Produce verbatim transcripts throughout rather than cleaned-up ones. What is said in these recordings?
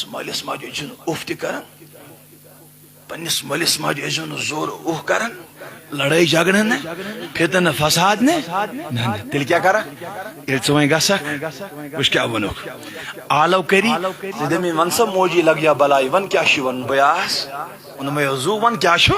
مٲلِس ماجہِ ٲسۍزیو نہٕ اُف تہِ کران، پننِس مٲلِس ماجہِ ٲسۍزیو نہٕ زورٕ اُہ کران، لڑٲے جھگڑٕ نہٕ، فتنہٕ فساد نہٕ۔ نہ، نہ، تیٚلہِ کیٛاہ کرکھ؟ ییٚلہِ ژٕ وۄنۍ گژھکھ، وٕچھ کیٛاہ ووٚنُکھ۔ آلو کٔری، ژٕ دٔپۍ مےٚ، وَن سا موجی لگیا بلاے، وَن کیٛاہ چھُ وَنُن، بہٕ آس۔ ووٚنُن مےٚ، حضوٗ، وَن کیٛاہ چھُ؟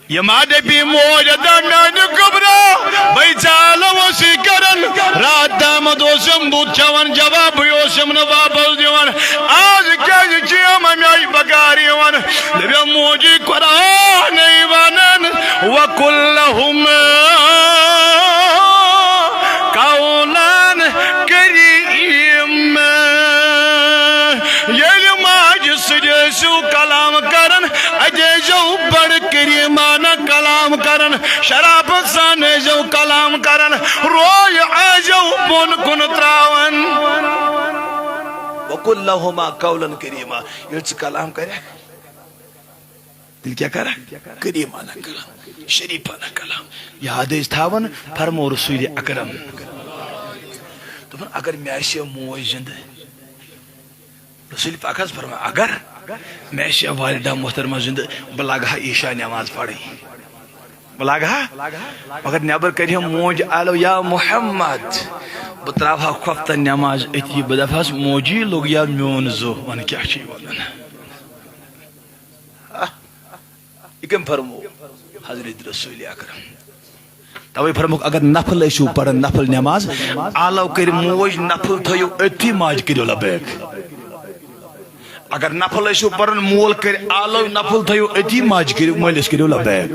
یہِ ما دٔپی موج، ادا میانہِ کبرا، بے ژالو اوس یہِ کران، راتھ تامتھ اوسُم بُتھ کھٮ۪وان جوابٕے اوسُم نہٕ واپس دِوان۔ آز کیازِ چھِ یِم امہِ آیہِ بکار یِوان؟ دٔپِو موجی، قرآنٕے ونان، وَقُل لَهُمَا قَوْلًا كَرِيمًا۔ ییٚلہِ ماجہِ سۭتۍ ٲسِو کلام کران، اَتہِ ٲسۍزیو بڑٕ کریٖمانہ کلام کران، شرافت سان ٲسۍزیو کلام کران، روے ٲسۍزیو بۄن کُن تراوان۔ وَقُل لَهُمَا قَوْلًا كَرِيمًا۔ ییٚلہِ ژٕ کلام کرکھ، تیٚلہِ کیٛاہ کرکھ؟ کریٖمانہ کلام، شریٖفانہ کلام۔ یاد ٲسۍ تھاوان، فرمو رسول اکرم۔ دوٚپُن، اگر مےٚ آسہِ ہے موج زندٕ، رسول پاک حظ فرماو، اگر مےٚ آسہِ ہے والدہ محترمہ زندٕ، بہٕ لاگہٕ ہا عشاء نماز پرٕنۍ۔ بہٕ لاگہٕ ہا، مگر نٮ۪بر کرِ ہا موج آلو، یا محمد، بہٕ تراوٕ ہا خۄفتن نماز أتی، بہٕ دپہٕ ہس، موجی لوٚگ یا میون زُو، وَن کیٛاہ چھُے وَنان؟ آہ، یہِ کٔمۍ فرمو؟ حضرت رسول اکرم۔ توے فرموکھ، اگر نفل ٲسِو پران، نفل نماز، آلو کٔرۍ موج، نفل تھٲیِو أتھی، ماجہِ کٔرِو لبیک۔ اگر نفل ٲسِو پران، مول کٔرۍ آلو، نفل تھٲیِو أتھی، ماجہِ کٔرِو، مٲلِس کٔرِو لبیک۔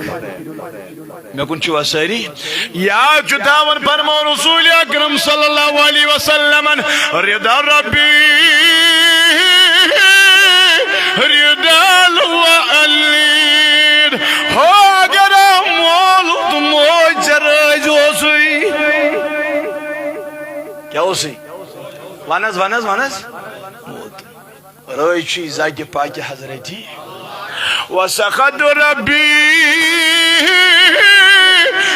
مےٚ کُن چھِوا سٲری؟ یاد چھُ تھاوُن، فرموو رسول اکرم صلی اللہ علیہ وسلمن، رضا ربی رضا الوالدین۔ ہو، اگر مول تہٕ موج ژےٚ رٲضۍ اوسُے۔ کیٛاہ اوسُے؟ وَن حظ، وَن حظ، وَن حظ۔ مول تہٕ رٲضۍ چھُے ذاتِ پاکہِ حضرتی۔ وسخط ربی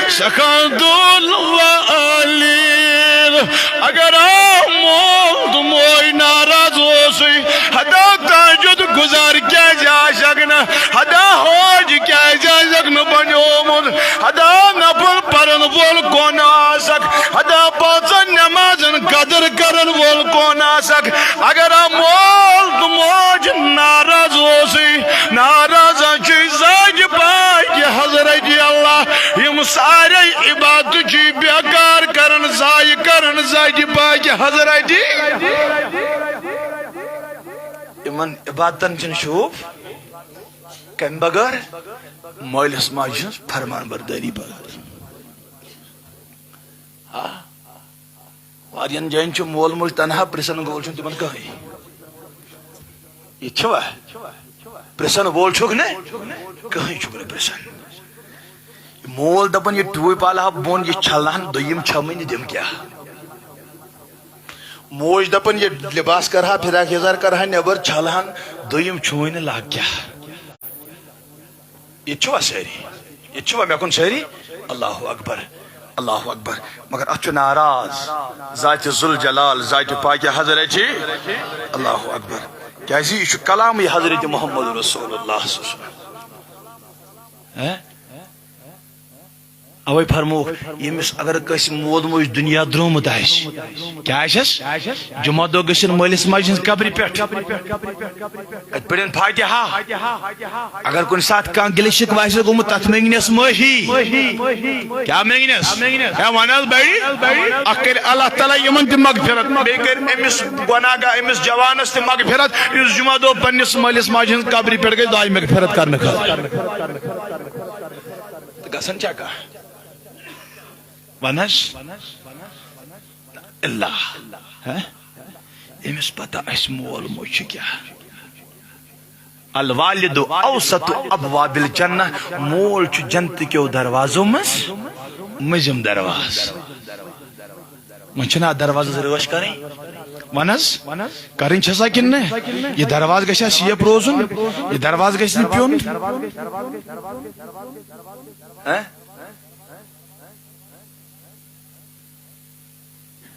سخط الوالدین۔ اگر آو مول تہٕ موج ناراض اوسُے، ہتا تہجد گزار کیازِ آسکھ نہٕ، ہتا حاج کیازِ آسکھ نہٕ بنیومُت، ہتا نفل پرن وول کون آسکھ، ہتا پانژن نمازن قدر کرن وول کون آسکھ؟ اگر آ مول تہٕ موج ناراض اوسُے، ناراض چھُے ذاتِ پاکہِ حضرت اللہ، یِم سارے عبادت چھِ بیکار کران، ضایع کران ذاتِ پاکہِ حضرت۔ یِمن عبادتن چھِنہٕ شوٗب کمہِ بغٲر؟ مٲلِس ماجہِ ہٕنٛز فرمان بردٲری بغٲر۔ آ، واریاہن جاین چھُ مول موج تنہا، پرژھن وول چھُنہٕ تِمن کٕہٕنۍ۔ یہِ چھُوا؟ پرژھن وول چھُکھ نہٕ؟ کٕہٕنۍ چھُکھ نہٕ پرژھن۔ مول دپان، یہِ ٹوٗپۍ والہٕ ہا بۄن، یہِ چھلنہٕ ہن، دوٚیِم چھمٕے نہٕ، دِم کیٛاہ؟ موج دپان، یہِ لباس کرٕ ہا، فراق یزار کرٕ ہا نٮ۪بر، چھلہٕ ہن، دوٚیِم چھُوٕے نہٕ، لاگ کیٛاہ؟ ییٚتہِ چھِوا سٲری؟ ییٚتہِ چھِوا مےٚ کُن سٲری؟ اللہ اکبر، اللہ اکبر۔ مگر اتھ چھُ ناراض ذاتِ ذوالجلال، ذاتِ پاکہِ حضرت۔ اللہ اکبر۔ کیازِ یہِ چھُ کلامٕے حضرت محمد رسول اللہ صلی اللہ علیہ وسلم۔ ہہ؟ اوے فرمووُکھ، ییٚمِس اگر کٲنٛسہِ مول موج دُنیا درٛومُت آسہِ، کیٛاہ آسٮ۪س؟ جمعہ دۄہ گٔژھِن مٲلِس ماجہِ ہٕنٛز قبرِ پٮ۪ٹھ۔ اَتہِ پٔرِن فاتحہ۔ اگر کُنہِ ساتہٕ کانٛہہ گِلہٕ شِکوٕ آسٮ۪س گوٚمُت، تَتھ مٔنٛگنٮ۪س معٲفی۔ کیٛاہ مٔنٛگنٮ۪س؟ ہے وَن حظ بَڑِ۔ اَکھ کَرِ اللہ تعالیٰ یِمَن تہِ مغفرت، بیٚیہِ کَرِ أمِس گۄناہ گار، أمِس جوانَس تہِ مغفرت، یُس جمعہ دۄہ پنٛنِس مٲلِس ماجہِ ہٕنٛز قبرِ پٮ۪ٹھ گژھِ دُعایہِ مغفرت کرنہٕ خٲطرٕ۔ تہٕ گژھان چھا کانٛہہ؟ وَن حظ۔ اللہ۔ ہہ؟ أمِس پتہ اَسہِ مول موج چھُ کیٛاہ۔ الوالد اوسط ابواب الجنہ، مول چھُ جنتہٕ کیو دروازو منٛز مٔنٛزِم دروازٕ۔ وۄنۍ چھِنہٕ اَتھ دروازَس رٲچھ کَرٕنۍ؟ وَن حظ، کَرٕنۍ چھےٚ سا کِنہٕ نہٕ؟ یہِ دروازٕ گژھِ ہا safe روزُن، یہِ دروازٕ گژھِ نہٕ پیوٚن۔ ہہ؟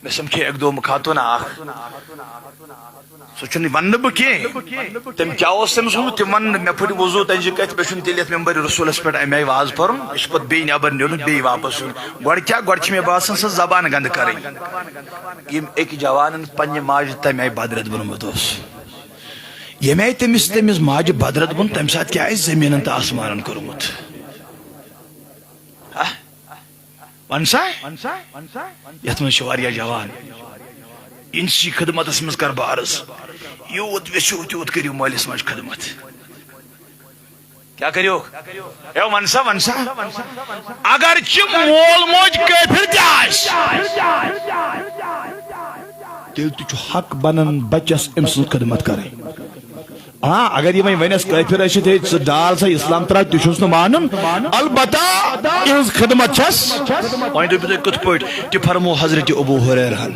مےٚ سمکھے اکہِ دۄہ خاتوٗن اکھ، سُہ چھُنہٕ وننہٕ بہٕ کینٛہہ۔ تٔمۍ کیٛاہ اوس تٔمِس ووٚنمُت، تہِ ونہٕ نہٕ۔ مےٚ پھٕٹۍ وضوٗ تَمہِ کہِ کَتھِ، مےٚ چھُنہٕ تیٚلہِ یَتھ ممبرِ رسوٗلس پٮ۪ٹھ اَمہِ آیہِ واز پَرُن۔ یہِ چھُ پَتہٕ بیٚیہِ نٮ۪بر نیرُن، بیٚیہِ واپس یُن۔ گۄڈٕ کیٛاہ، گۄڈٕ چھِ مےٚ باسان سۄ زبان گنٛدٕ کَرٕنۍ۔ ییٚمۍ أکۍ جوانن پننہِ ماجہِ تَمہِ آیہِ بدرد بوٚنمُت اوس، ییٚمہِ آیہِ تٔمِس، تٔمِس ماجہِ بدرد بوٚن، تَمہِ ساتہٕ کیٛاہ آسہِ زٔمیٖنن تہٕ آسمانن کوٚرمُت؟ ہا؟ وَن سا، یَتھ منٛز چھِ واریاہ جوان۔ یِہنٛدسٕے خدمتس منٛز کر بہٕ عرض، یوٗت یژھِو تیوٗت کٔرِو مٲلِس ماجہِ خدمت۔ کیٛاہ کٔرِو؟ ہے، وَن سا، وَن سا۔ اگر چہِ مول موج کٲفِر تہِ آسہِ، تیٚلہِ تہِ چھُ حق بنان بچس أمۍ سٕنٛز خدمت کرٕنۍ۔ ہاں، اگر یہِ وۄنۍ ونٮ۪س کٲفِر ٲسِتھ، ہے، ژٕ ڈال سا، اسلام ترٛاو، تہِ چھُس نہٕ مانُن۔ البتہ یِہٕنٛز خدمت چھس۔ وۄنۍ دٔپِو تُہۍ کِتھ پٲٹھۍ؟ تہِ فرموو حضرت ابو ہریرہن۔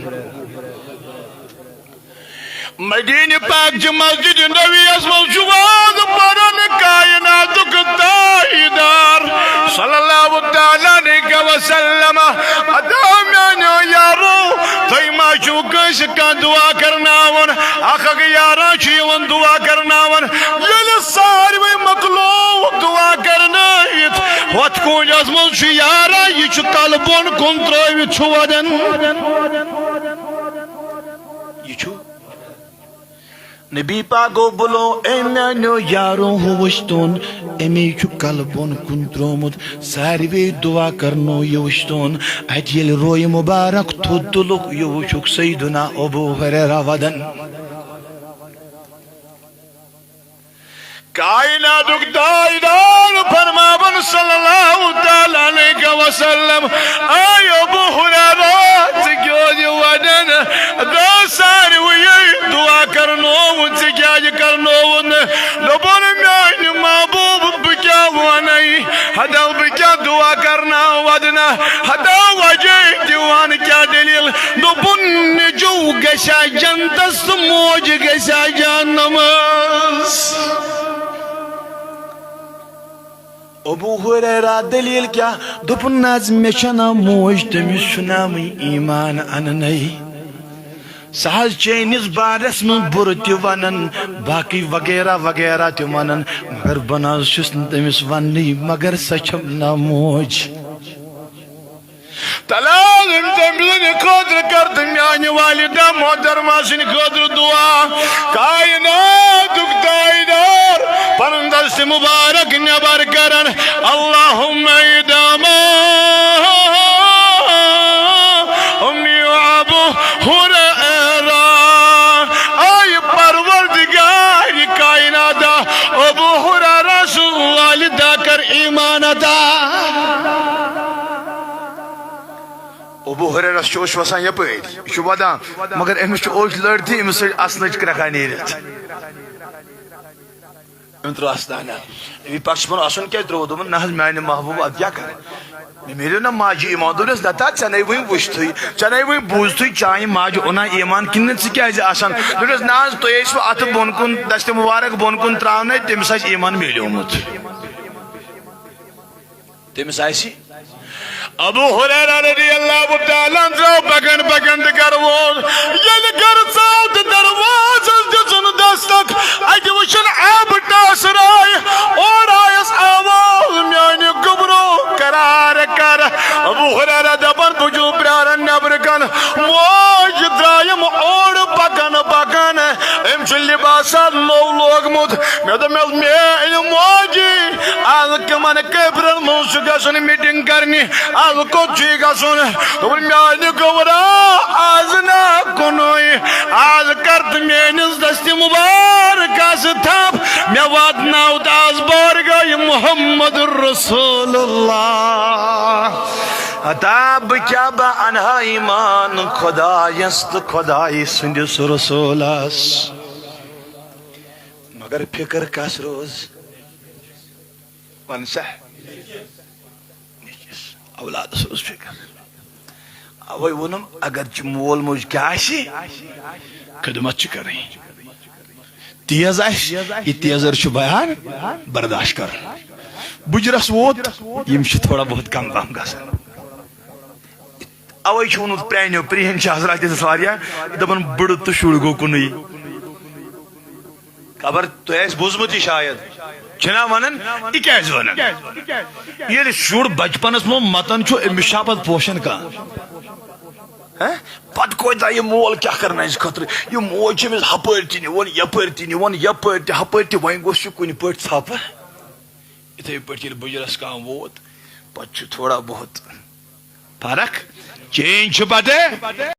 مدینہ پاک چہِ مسجد نبویس منٛز چھُ واز پران کائناتُک تاجدار صلی اللہ تعالیٰ علیہ وسلم۔ ادا میانیو یارو، تُہۍ ما چھِو کٲنٛسہِ کانٛہہ دعا کرناوان؟ اکھ اکھ یارا چھُ یِوان دعا کرناوان۔ ییٚلہِ ساروٕے مۄکلوو دعا کرنٲوِتھ، ہۄتھ کوٗنجس منٛز چھُ یارا، یہِ چھُ کلہٕ بۄن کُن ترٲوِتھ چھُ ودان۔ یہِ چھُ نبی پاکو بُلو، اے میانیو یارو، ہُہ وٕچھتون، أمۍ چھُ کلہٕ بۄن کُن ترٛوومُت۔ ساروے دعا کرنو، یہِ وٕچھتون۔ اتہِ ییٚلہِ روے مبارک تھوٚد تُلُکھ، یہِ وٕچھُکھ سیدنا ابو ہریرہ ودان۔ کائناتُک تاجدار فرماوان صلی اللہ تعالیٰ علیہ وسلم، اے ابو ہریرہ، ژٕ کیٛازِ ونان؟ دا ساروٕے دعا کرنووُن، ژٕ کیٛازِ کرنووُن؟ دوٚپُن، میانہِ محبوب، بہٕ کیٛاہ ونے؟ ہتا بہٕ کیٛاہ دعا کرناو ودنا؟ ہتا وجہ دِوان کیٛاہ دٔلیٖل؟ دوٚپُن، نیٚچو گژھِ ہا جنتس تہٕ موج گژھِ ہا جہنمس۔ ابو ہریرہ، دلیل کیٛاہ؟ دوٚپُن، نہ حظ، مےٚ چھےٚ نہ موج، تٔمِس چھُ ناوٕے ایمان اننَے۔ سۄ حظ چٲنِس بارس منٛز بُرٕ تہِ ونان، باقٕے وغیرہ وغیرہ تہِ ونان، مگر بہٕ نہ حظ چھُس نہٕ تٔمِس وننٕے، مگر سۄ چھَم نہ موج۔ تلال أمۍ تٔمۍ سٕنٛدِ خٲطرٕ کر تہٕ میانہِ والدہ محترمہ سٕنٛدِ خٲطرٕ دعا۔ کائناتُک تاجدار پنُن دست مبارک نٮ۪بر کران، اللہم ادا ما امی ابو ہریرہ، اے پروردگار کائناتہ، ابو ہریرہ سٕنٛز والدہ کر ایمان عطا۔ ابو ہریرس چھُ اوٚش وسان یپٲرۍ، یہِ چھُ ودان، مگر أمِس چھُ اوٚش لٔڑتھٕے أمِس سۭتۍ اصلٕچ کرٛکھا نیٖرِتھ۔ أمۍ ترٛوو استانہ۔ نبی پاک چھُ وَنان، اَسُن کیٛازِ ترٛوو؟ دوٚپُن، نہ حظ، میانہِ محبوب، اَدٕ کیٛاہ کَرٕ؟ مےٚ میلیو نہ ماجہِ ایمان۔ دوٚپنَس، دَتا، ژےٚ نَے وٕنہِ وٕچھتھٕے، ژےٚ نَے وٕنہِ بوٗزتھٕے، چانہِ ماجہِ اوٚنا ایمان کِنہٕ نہٕ، ژٕ کیٛازِ آسان؟ دوٚپنَس، نہ حظ، تُہۍ ٲسِوٕ اَتھٕ بۄن کُن، دَستہِ مُبارک بۄن کُن ترٛاونَے، تٔمِس آسہِ ایمان میلیومُت۔ تٔمِس آسہِ۔ ابو ہریرہ رضی اللہ تعالیٰ عنہ ژاو پکان پکان تہٕ گرٕ ووت۔ ییٚلہِ گرٕ ژاو تہٕ دروازس دِژٕن دستک، اَتہِ وٕچھُن آبہٕ ٹاسہٕ راے۔ اورٕ آیس آواز، میانہِ گوٚبرو قرار کر۔ ابو ہریرہ دپان، بہٕ چھُس پراران نٮ۪برٕ کن۔ موج درٛایَم اورٕ پکان پکان، أمۍ چھُ لباسا نوٚو لوگمُت۔ مےٚ دوٚپ، مےٚ، میٲنۍ موجی، از کمن کیبرن منٛز چھُ گژھُن میٖٹِنٛگ کرنہِ؟ از کوٚت چھُے گژھُن؟ دوٚپُن، میانہِ گوٚبرا، از نہ کُنُے، از کر تہٕ میٲنِس دستہِ مُبارکس تھپھ، مےٚ واتناو تہٕ از بارگاہ محمد رسول اللہ۔ ہتا بہٕ کیٛاہ بہٕ انہا ایمان خدایس تہٕ خدایہِ سٕنٛدِس رسولس۔ مگر فکر کس روز؟ ون سا۔ نیٚچوِس، اولادس روز فکر۔ اوے ووٚنُم، اگر چہِ مول موج کیٛاہ آسہِ، خدمت چھِ کرٕنۍ۔ تیز آسہِ، یہِ تیزر چھُ بیان برداشت کرُن۔ بُجرس ووت، یِم چھِ تھوڑا بہت کم پہم گژھان۔ اوے چھُ ووٚنمُت پرٛانیو، پرٛہن چھِ حضرات ییٚتٮ۪س واریاہ، دَپان بٕڑٕ تہٕ شُر گوٚو کُنُے۔ خبر تۄہہِ آسہِ بوٗزمُت یہِ شاید، چھِنہ وَنان؟ یہِ کیٛازِ وَنان؟ ییٚلہِ شُر بچپنس منٛز متان چھُ، أمِس چھا پتہٕ پوشان کانٛہہ؟ ہہ؟ پتہٕ کوتاہ یہِ مول کیٛاہ کرِ اَسہِ خٲطرٕ؟ یہِ موج چھِ أمِس ہپٲرۍ تہِ نِوان، یپٲرۍ تہِ نِوان، یپٲرۍ تہِ، ہپٲرۍ تہِ، وۄنۍ گوٚژھ یہِ کُنہِ پٲٹھۍ ژھاپہٕ۔ یِتھَے پٲٹھۍ ییٚلہِ بُجرس کانٛہہ ووت، پتہٕ چھُ تھوڑا بہت فرق، چینج چھِ پتہٕ۔